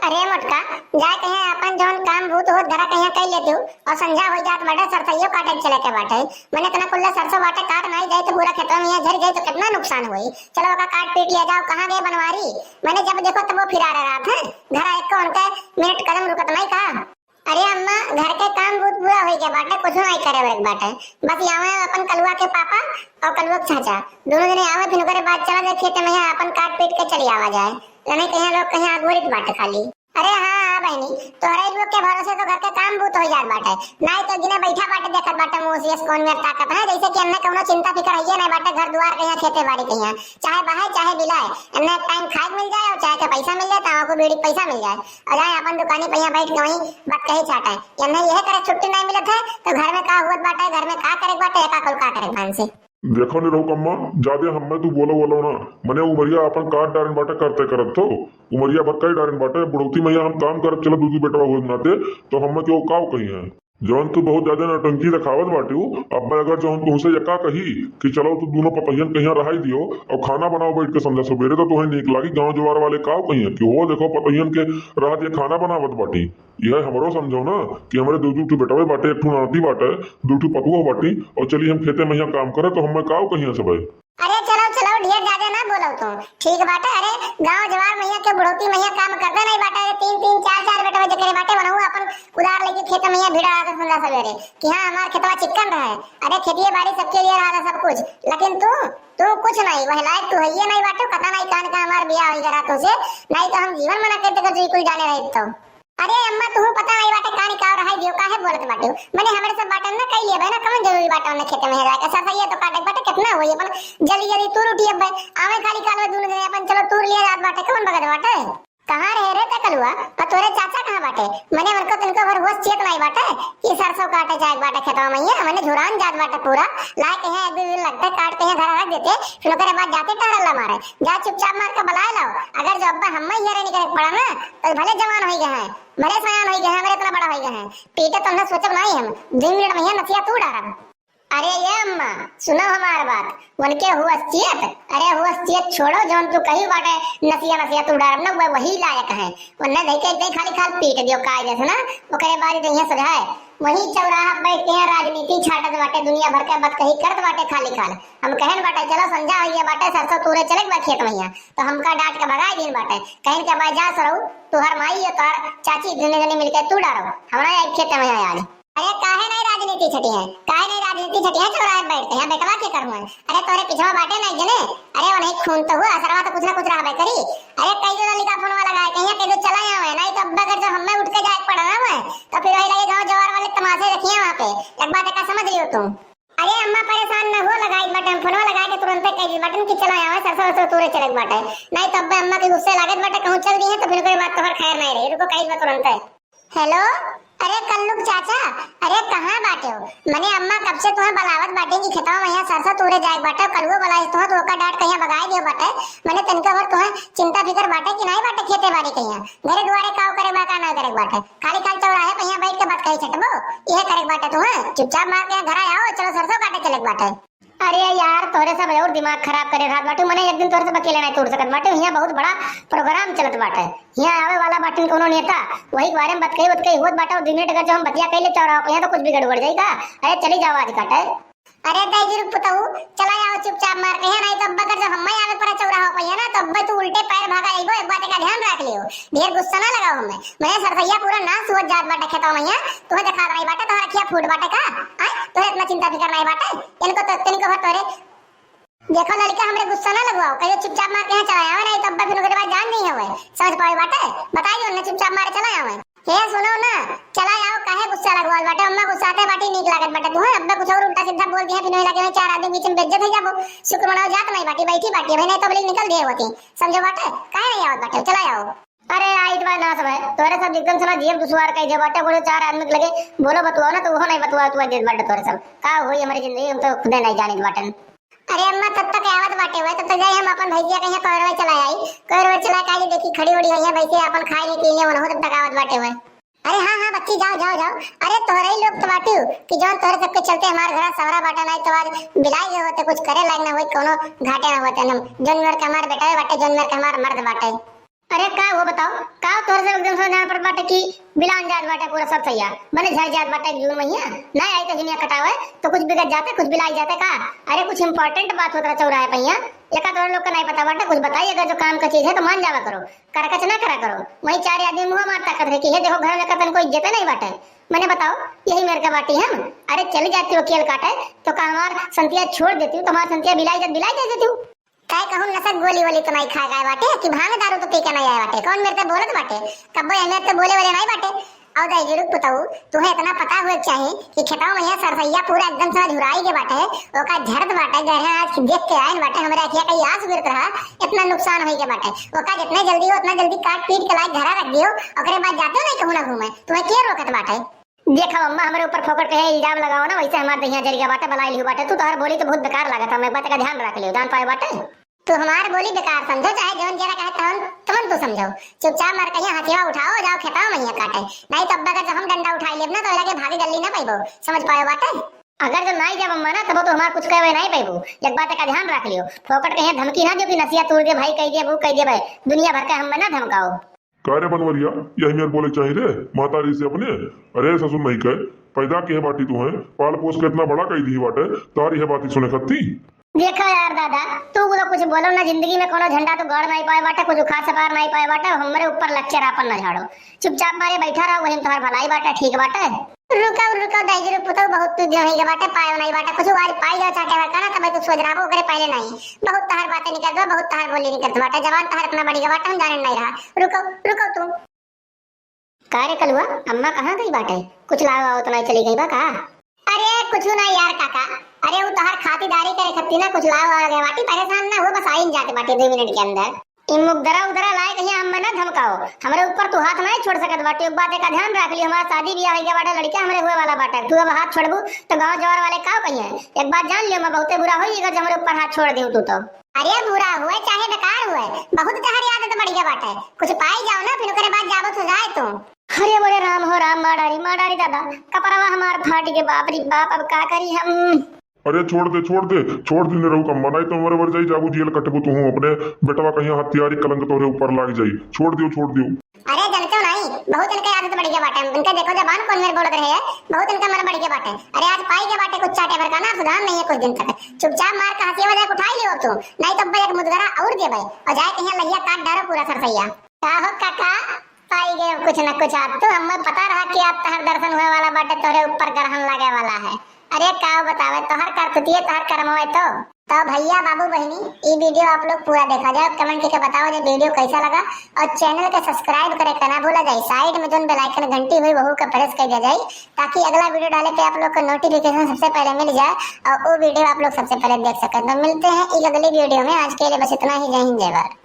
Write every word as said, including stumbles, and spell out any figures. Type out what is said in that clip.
अरे मोटका, जाए कहीं अपन जौन काम भूत होत घरा कहीं कइ लेतिउ, और संझा होइ जात बाटे, सरसइयो काटे के चले के बाटे। मने इतना कुल्ला सरसों बाटे, काट नाई जाए तो पूरा खेतवा में यहाँ झर जाए तो कितना नुकसान होई। चलो ओका काट पीट लिया जाओ, कहाँ गए बनवारी? मने जब देखो तब वो फिरार रहत है, घरा एक उनके मिनट कदम रुकत नाई का। अरे अम्मा, घर के काम बहुत पूरा होइ गया बाटे, कुछ नाई करे वरे के बाटे। बस आवे अपन कलुआ के पापा और कलुआ के चाचा, दोनों जने आवे, फिर ओकरे बाद चला जाए खेते में, यहाँ अपन काट पीट के चली आवा जाए। नहीं कहीं लोग कहीं अगोरित बाटे खाली। अरे हाँ, हाँ बहनी, तोहरे लोग के भरोसे तो घर के काम बहुत होइ जात बाटे। नाई तो गिने बैठा बाटे, देखत बाटे मुँह से कौन मेर ताकत है, जैसे कि हमने कौनो चिंता फिकर है ये नहीं बाटे, घर दुआर कहीं, खेते बाड़ी कहीं, चाहे बहाए चाहे बिलाए, एन्ने टाइम खाए के मिल जाए और चाहे के पैसा मिल जाए, तो आपको बीड़ी के पैसा मिल जाए। और जाए अपन दुकानी पे यहाँ बैठ के वहीं बात कही चाटे। एन्ने यह करे छुट्टी नहीं मिलत है, तो घर में का हुअत बाटे, घर में का करे के बाटे, एका कुल का करे के बाटे से। देखो निरहू कम्मा, जादे हम्मे तू बोलो बोलो ना, मने उमरिया अपन काट डारिन बाटे करते करत तो, उमरिया भर कई डारिन बाटे, बुढ़ौती मैया हम काम करत चलो दू दू बेटवा होए नाते, तो हम्मे क्यों काव कही है। जौन तू बहुत ज्यादा नौटंकी देखावत बाटिउ, अब्बा अगर जौन तुमसे यका कही कि चलो तू दोनों पतहियन कहिया रहाई दियो और खाना बनाओ बैठ के संझा सबेरे, तो तुम्हें नीक लागी। गांव जवार वाले काव कहिए कि हो देखो पतहियन के रहत ये खाना बनावत बाटी। यह हमरो समझो ना कि हमरे दू दू ठो बेटवे बाटे, एक ठो नाती बाटे, दू ठो पतुआ बाटी, और चली हम खेते में यहाँ काम करे तो हमें काव कहिए सब। अरे चलो चलो, ढेर ज्यादा ना बोलो तू, ठीक बाटे। अरे गांव जवार में यहाँ के बुढ़ौती में यहाँ काम करते नहीं बाटे। अरे तीन तीन चार चार बेटवे जकरे बाटे, वनहु अपन कुदार लेके खेत में यहाँ भिड़ा रहता संझा सबेरे कि हाँ हमार खेतवा चिक्कन रहे। अरे खेतिए बाड़ी सबके लिए रहा सब कुछ, लेकिन तू, तू कुछ नहीं, वह लायक तू है ये नहीं बाटे, पता नहीं कान का हमार बिया होई करा तुझे, नहीं तो हम जीवन मना करते कर तू कुल जाने रहे तो। अरे अम्मा, तू पता नहीं बाटे कान का रहा दियो, काहे बोलत बाटे? मने हमरे सब बाटन ना कई लेबे ना, कौन जरूरी बाटे उन्हें खेते में जाके, सरसैया तो काटे बाटे, कितना हुई अपन जल्दी जल्दी तूर उठी अब, आवे खाली काल में दोनों जने अपन चलो तूर लिया जात बाटे, कौन बगत बाटे? कहाँ रहे रे तकलुआ? और तोरे चाचा कहाँ बाटे? मने उनको तुमको भर होश चेत नहीं बाटे कि सरसों काटे जाए बाटे खेतवा में, ये मने झुरान जात बाटे पूरा, लाए के हैं एक दो दिन लगते काट के यहाँ घर रख देते, फिर ओकरे बाद जाते टहरला मारे। जा चुपचाप मार के बुलाए लाओ। अगर जो अब्बा हम्मे हियरे निकले पड़ा ना, तो भले जवान होई गए हैं, भले सयान होई गए हैं, हमरे इतना बड़ा होई गए हैं, पीटे तो हमने सोचब नहीं हम, दो मिनट में यहाँ नसिया तू डारब। अरे ये अम्मा, सुनो हमार बात, उनके हुवसियत, अरे हुवसियत छोड़ो, जौन तू कही बाटे नसिया नसिया तू डारब ना, वह वही लायक है। उन्हें धई के एक दई खाली खाल पीट दियो कायदे से ना, ओकरे बाद दहिया सजाए। वही चौराहा बैठ के यहाँ राजनीति छाटत बाटे, दुनिया भर के बात कही करत बाटे खाली खाल। हम कहन बाटे चलो संझा होइए बाटे, सरसों तूरे चले बा खेत में, तो हमका डांट के भगाए दिन बाटे, कहन के बा जा सरऊ, तू हर माई और तोहर चाची दुने जने मिलके तू डारो, हमरा एक खेत में आज। अरे काहे नहीं राजनीति छटी है, काहे नहीं राजनीति छटी है, चौराहे बैठ के यहाँ बेटवा के करूँ है। अरे तोरे पिछवा बाटे नहीं जने, अरे वो नहीं खून तो हुआ, असरवा तो कुछ ना कुछ रहबे करी। अरे कई जो लड़का फोनवा लगाए, कहीं कहीं चला आवे, नहीं तो अब्बा अगर जो हमें उठ के जाए पड़ा ना हुआ, तो फिर वही लगे गाँव जवार वाले तमाशे रखिए वहाँ पे। एक बात का समझ लियो तुम। अरे अम्मा परेशान न हो, लगाई बटन, फोनवा लगा के तुरंते कह दी बटन कि चला आवे, सरसों सरसों तूरे चले बाटे। नहीं तो अब्बा अम्मा के गुस्से लागत बाटे, कहूँ चल दी है तो फिर कोई बात तोहर खैर नहीं रही। रुको कही बा तुरंते। हेलो, अरे कल्लू के चाचा, अरे कहाँ बाटे हो? मने अम्मा कब से तुम्हें बुलावत बाटे कि खेतवा में यहाँ सरसों तूरे जाए बाटे, कलुओ बुलाए तुम्हें तो ओका डांट कहीं भगाए दियो बाटे। मने तनिका भर तुम्हें चिंता फिकर बाटे कि नहीं बाटे खेते बाड़ी कहीं? घरे दुआरे काव करे बा का ना करे बाटे? खाली खाली चौराहे पे यहाँ बैठ के बात कही छटबो, यह करे बाटे तुम्हें? चुपचाप मार के यहाँ घर आओ, चलो सरसों काटे चले बाटे। अरे यार, तोहरे सब और दिमाग खराब करे रहत बाटे। मने एक दिन तोहरे सब अकेले नहीं तोड़ सकत बाटे। यहाँ बहुत बड़ा प्रोग्राम चलत बाटे। यहाँ आवे वाला बाटिन कोनो नेता, वही के बारे में बतकही बतकही होत बाटे। और दो मिनट अगर जो हम बतिया कह ले चौराहा पे, यहाँ तो कुछ भी गड़बड़ जाएगा। अरे चली जाओ आज काटे। अरे दाई जी रुक पुतहू, चला जाओ चुपचाप मार के, है नहीं तो अब्बा कर जो हम्मे आवे पड़ा चौराहा पे, है ना, तो अब्बा तू उल्टे पैर भागा अइबो। एक बात का ध्यान रख लियो, ढेर गुस्सा ना लगाओ हमें। मैं सरसैया पूरा नाश हुआ जात बाटे खेतवा में, यहाँ तुम्हें देखा नहीं बाटे, तोहरा खिया फूट बाटे का? आय, तोहरे इतना चिंता फिकर नहीं बाटे, इनको तो, इनको भर तोहरे। देखो लड़का, हमरे गुस्सा ना लगवाओ, कहियो चुपचाप मार के यहाँ चला आवे, नहीं तो अब्बा फिर ओकरे बाद जान नहीं हवे, समझ पावे बाटे, बताइए उन्हें चुपचाप मारे चला आवे। हे सुनो ना, चला आओ, काहे गुस्सा लगवाल बाटे? अम्मा गुस्साते बाटी, नीक लागत बाटे। तू है अब्बा कुछ और उल्टा सीधा बोल दिया, फिर लगे में चार आदमी बीच में बेइज्जत हो जाबो। शुक्र मनाओ जात नहीं बाटी, बैठी बाटी, भाई नहीं तो बोली निकल दिए होती। समझो बाटे, काहे नहीं आवत बाटे? चला आओ। अरे आई तो बात ना सब है, तोरे सब एकदम से ना जीव दुश्वार कह दे बाटे। बोलो चार आदमी के लगे बोलो बतुआओ ना, तो वो नहीं बतुआ, बतुआ दे बाटे तोरे सब। का होई हमारी जिंदगी, हम तो खुदे नहीं जानित बाटन। अरे अम्मा, तब तक आवत बाटे हुए, तब तक जाई हम अपन भैंसिया कहीं कोयरवे चला आई, कोयरवे चला के आई, देखी खड़ी उड़ी हुई है भैंसिया, अपन खाए ले पी ले, उन्हों तब तक आवत बाटे हुए। अरे हाँ हाँ बच्ची, जाओ जाओ जाओ। अरे तोहरे ही लोग तो बाटू कि जौन तोहरे सबके चलते हमार घर सवरा बाटा, नहीं तो आज बिलाई गए होते, कुछ करे लायक ना होई, कोनो घाटे ना होते। हम जौन मेर के हमार बेटा बाटे, जौन मेर के हमार मर्द बाटे। अरे का हो बताओ, का तोहरे सब एकदम से जान पड़त बाटे कि बिलान जात बाटे पूरा सरसैया, मने झड़ जात बाटे जून महीना। ना आई तो दुनिया कटावे तो कुछ बिगड़ जाते, कुछ बिलाई जाते का? अरे कुछ important बात होत रहा चौराहे पहिया, एका तोहरे लोग का नहीं पता बाटे, कुछ बताई, अगर जो काम का चीज है तो मान जावा करो, करकच ना करा करो। वहीं चार आदमी मुंह मार ताकत रहे कि हे देखो घर में कतन कोई इज्जत नहीं बाटे। मने बताओ, यही मेर का बाटी हम? अरे चली जाती हो केल काटे तो का हमार संतिया छोड़ देती हूँ, तुम्हार संतिया बिलाई जात बिलाई दे देती हूँ। काय कहूँ, नशा गोली वोली तो नहीं खा गए बाटे कि भांग दारू तो पी के नहीं आए बाटे? कौन मेरे से बोलत बाटे? कब्बो ये मेरे से बोले वाले नहीं बाटे। और दाई जी रुक पुतऊ, तुम्हें इतना पता हुए के चाही कि खेतवा में यहाँ सरसैया पूरा एकदम से झुराई के बाटे, ओका झड़त बाटे, गहरे आज देख के आयन बाटे, हमरे अखिया कई आंसू गिरत रहा, इतना नुकसान होई के बाटे। ओका जितने जल्दी हो उतना जल्दी काट पीट के लाके घरा रख दियो, ओकरे बाद जाते हो नहीं कहूँ ना घूमे, तुम्हें के रोकत बाटे? देखा अम्मा, हमरे ऊपर फोकट कहे इल्जाम लगाओ ना, वैसे हमार दहिया जरिया बाटे, बलाई लियो बाटे। तू तोहर बोली तो बहुत बेकार लागत है, मैं बात का ध्यान रख लियो, जान पाए बाटे। तू हमार बोली बेकार समझो, चाहे जौन जरा कहे तौन, तमन तू समझो। चुपचाप मार कहिया हथिया उठाओ, जाओ खेतावा में काटे, नहीं तो अब्बा अगर जो हम डंडा उठाई लेब ना तो लगे भागे गल्ली ना पाइबो, समझ पाए बाटे। अगर जो नहीं जब अम्मा ना तब तो हमार कुछ कहवे नहीं पाइबो, एक बात का ध्यान रख लियो, फोकट कहिया धमकी ना दियो कि नसिया तोड़ दे भाई, कह दे वो कह दे भाई, दुनिया भर का हम ना धमकाओ। का रे बनवरिया, यही मेर बोले चाही रे महतारी से अपने? अरे ससुर नहीं कहे, पैदा किहे बाटी तू है, पाल पोस के इतना बड़ा कई दी बाटे, तारी है बाती सुने खत्ती। देखो यार दादा, तू तो कुछ बोलो ना, जिंदगी में कोनो झंडा तो गड़ नहीं पाए बाटे, कुछ उखाड़ सपार नहीं पाए बाटे, हमरे ऊपर lecture आपन ना झाड़ो। चुपचाप मारे बैठा रहो, वही में तोहर भलाई बाटे, ठीक बाटे। रुको, रुको, दाई जी, रुक, पुतऊ बहुत तू जो है के बाटे, पायो नहीं बाटे, कुछ आज पाई जाओ चाटे बरका ना, तब तू सोच रहा हो, ओकरे पहले नहीं। बहुत तहार बातें निकल दो, बहुत तहार बोली निकल बाटे, जवान तहार इतना बढ़िया बाटे, हम जाने नहीं रहा। रुको, रुको तू। का रे कलुआ, अम्मा कहाँ गई बाटे? कुछ लावा उतना चली गई बा का? अरे कुछ ना यार काका, अरे वो तहार खातिरदारी करे खत्ती ना कुछ लावा आ गए बाटी, परेशान ना हो, बस आई जाते बाटी दो मिनट के अंदर। ई मुगदरा उदरा लाए कहिया हम ना धमकाओ, हमरे ऊपर तू हाथ नहीं छोड़ सकत बाटी। एक बात का ध्यान रख लियो, हमारा शादी ब्याह होइगा बाटे, लड़का हमरे हुए वाला बाटे, तू अब हाथ छोड़बू तो गांव जवार वाले का कहिए? एक बात जान लियो, मैं बहुते बुरा होई अगर जो हमरे ऊपर हाथ छोड़ देऊ तू तो। अरे बुरा हुए चाहे बेकार हुए, बहुत तहरी आदत बढ़िया बाटे, कुछ पाई जाओ ना, फिर ओकरे बाद जाबो तो जाए तू। अरे बोले राम हो राम, मार डारी, मार डारी दादा, कपरवा हमार फाट के, बाप रे बाप, अब का करी हम। अरे छोड़ दे, छोड़ दे, छोड़ दे, निरहू कम्मा, नहीं तो हमरे बर जाई जाबू जेल कटबू तू हूँ, अपने बेटवा कहिया हत्यारी कलंक तोहरे ऊपर लाग जाई, छोड़ दियो, छोड़ दियो। अरे जनते हो नहीं, बहुत इनके आदत बढ़िया बाटे, इनके देखो जबान कौन मेर बोलत रहे है, बहुत इनका मन बढ़िया बाटे। अरे आज पाई के बाटे कुछ चाटे भर का ना, सुधार नहीं है कुछ दिन तक, चुपचाप मार का हंसी वजह उठाई लियो तू, नहीं तो अब एक मुदगरा और देबे और जाए कहिया लहिया काट डारो पूरा सरसैया। का हो काका, पाई गए कुछ न कुछ आप तो, हमें पता रहा कि आप तहर दर्शन हुए वाला बाटे, तोरे ऊपर ग्रहण लगे वाला है। अरे का बतावे, तोहर करतुतिये तोहर कर्मवे तो। तो भैया बाबू बहिनी, ई video आप लोग पूरा देखा जाए, comment करके बताओ जे video कैसा लगा और channel के subscribe करे के ना भूला जाए। Side में जोन bell icon घंटी हुई वहू के press कर दिया जाए ताकि अगला video डाले पे आप लोग को notification सबसे पहले मिल जाए और वो video आप लोग सबसे पहले देख सकें। तो मिलते हैं एक अगली video में, आज के लिए बस इतना ही। जय हिंद, जय भारत।